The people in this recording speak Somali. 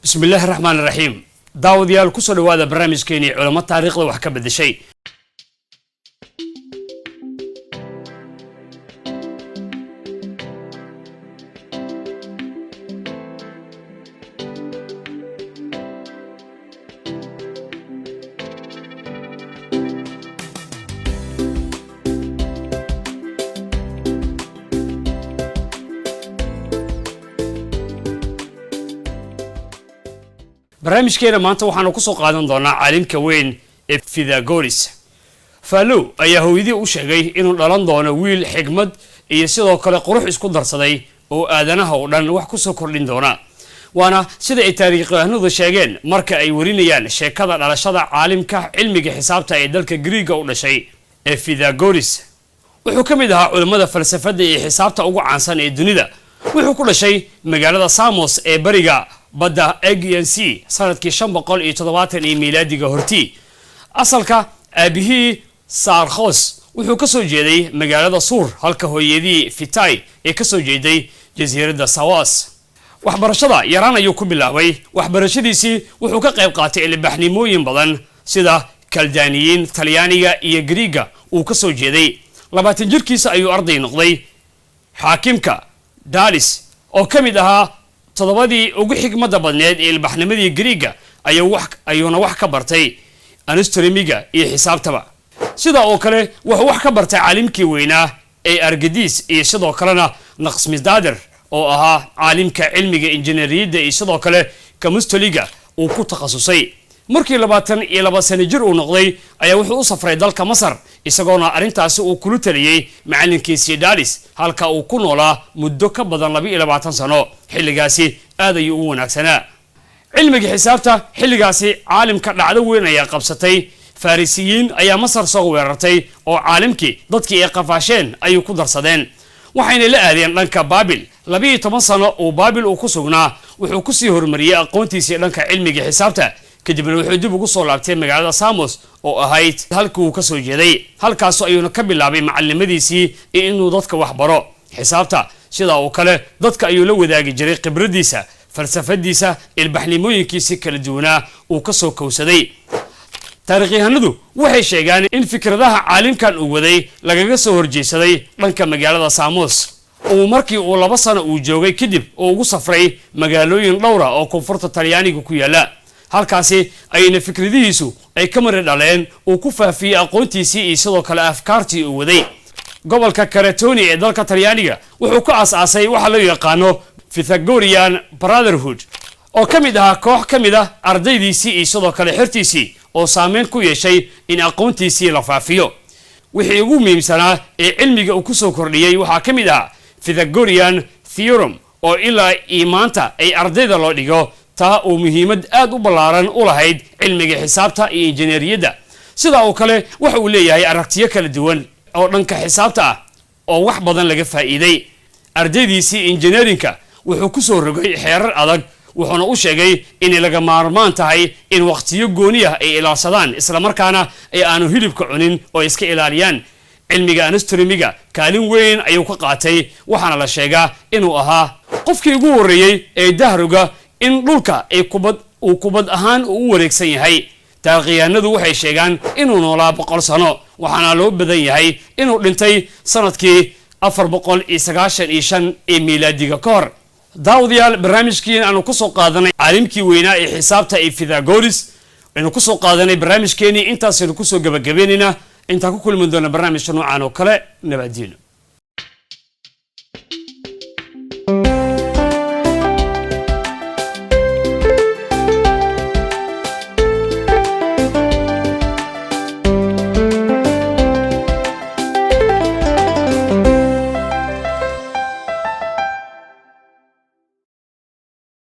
Bismillaahi raxmaan raxiim. Daawadayaal, kusoo dhawaada barnaamijkeenii Culamo Taariikhda Wax ka Bedeshay. Barnaamijkeena maanta waxaanu kusoo qaadan doonaa caalimka weyn ee Pythagoras. Faalow ayaa hooyadii u sheegay inuu dhalan doono wiil xigmad iyo sidoo kale qurux isku darsaday oo aadanaha oo dhan wax kusoo kordhin doona, waana sida ay taariikhyahanadu sheegeen marka ay warinayaan sheekada dhalashada caalimka cilmiga xisaabta ee dalka Griiga u dhashay ee Pythagoras. Wuxuu ka mid ahaa culimmada falsafadda iyo xisaabta ugu caansan ee dunida. Wuxuu ku dhashay magaalada Samos ee bariga badda Aegean Sea sanadkii 570 iyo miilaadiga hortii. Asalka aabihii Sarkhos wuxuu ka soo jeeday magaalada Suur, halka hooyadii Fitay ee ka soo jeeday jasiiradda Sawas. Waxbarashada yaraan ayuu ku bilaabay. Waxbarashadiisii wuxuu ka qayb qaatay ilbaxnimooyin badan sida Kaldaaniyiin, Talyaaniga iyo Griiga uu ka soo jeeday. 20 jirkiisa ayuu arday noqday xaakimka Dalis oo ka mid ahaa toddobadii ugu xigmadda badneed ee ilbaxnimadii Griiga, ayuuna wax ka bartay astronomiga iyo xisaabtaba. Sida oo kale wuxuu wax ka bartay caalimkii weynaa ee Argadiis iyo sidoo kalena Naqsmisdader oo ahaa caalimka cilmiga injineeriyadda iyo sidoo kale kamustoliga uu ku takhasusay. Markii 22 sano jir uu noqday ayaa wuxuu u safray dalka Masar, isagoona arrintaasi uu kula taliyey macalinkiisii Dalis, halka uu ku noolaa muddo ka badan 22 sano. Xilligaasi aad ayuu u wanaagsanaa cilmiga xisaabta. Xilligaasi caalimka dhacdo weyn ayaa qabsatay. Farisiyiin ayaa Masar soo weerartay oo caalimkii dadkii ay qafaasheen ayuu ku darsadeen, waxayna la aadeen dhanka Baabil. 12 sano uu Baabil uu ku sugnaa wuxuu kusii horumariyey aqoontiisii dhanka cilmiga xisaabta. Kadibna wuxuu dib ugu soo laabtay magaalada Samos oo ahayd halkii uu ka soo jeeday. Halkaas ayuuna ka bilaabay macalinimadiisii iyo inuu dadka wax baro xisaabta. Sidaa oo kale dadka ayuu la wadaagi jiray khibradiisa, falsafadiisa, ilbaxnimooyinkiisii kala duwanaa uu ka soo kowsaday. Taariikhyahanadu waxay sheegaan in fikradaha caalimkan uu waday lagaga soo horjeesaday dhanka magaalada Samos uu markii uu 2 sano uu joogay kadib uu ugu safray magaalooyin dhowra oo koonfurta Talyaaniga ku yaala. Halkaasi ayna fikradihiisu ay ka mari dhaleen uu ku faafiyey aqoontiisii iyo sidoo kale afkaartii uu waday. Gobolka Karatoni ee dalka Talyaaniga wuxuu ku aas-aasay waxa loo yaqaano Pythagorean Brotherhood, oo ka mid ahaa koox ka mid ah ardaydiisii iyo sidoo kale xertiisii oo saameyn ku yeeshay in aqoontiisii la faafiyo. Wixii ugu muhiimsanaa ee cilmiga uu kusoo kordhiyey waxaa ka mid ahaa Pythagorean Theorem oo ilaa iyo maanta ay ardayda loo dhigo, taa uu muhiimad aad u ballaaran u lahayd cilmiga xisaabta iyo injineeriyadda. Sida oo kale waxa uu leeyahay aragtiyo kala duwan oo dhanka xisaabta ah oo wax badan laga faa'iiday. Ardaydiisii injineerinka wuxuu ku soo rogay xeerar adag, wuxuuna u sheegay inay laga maarmaan tahay in waqtiyo gooni ah ay ilaalsadaan, islamarkaana ay aanu hilibka cunin oo iska ilaaliyaan. Cilmiga astronomiga kaalin weyn ayuu ka qaatay, waxaana la sheegaa inuu ahaa qofkii ugu horreeyey ee dahruga in dhulka ay kubad uu kubad ahaan uu u wareegsan yahay. Taarikhyahanadu waxay sheegaan inuu noolaa 100 sano, waxaana loo badan yahay inuu dhintay sanadkii 495 ee miilaadiga ka hor. Daawadayaal, barnaamijkiin aanu kusoo qaadanay caalimkii weynaa ee xisaabta ee Pythagoras aynu kusoo qaadanay barnaamijkeenii intaasaynu kusoo gabagabaynaynaa. Intaan ku kulmi doona barnaamijka noocaan oo kale, nabadiino.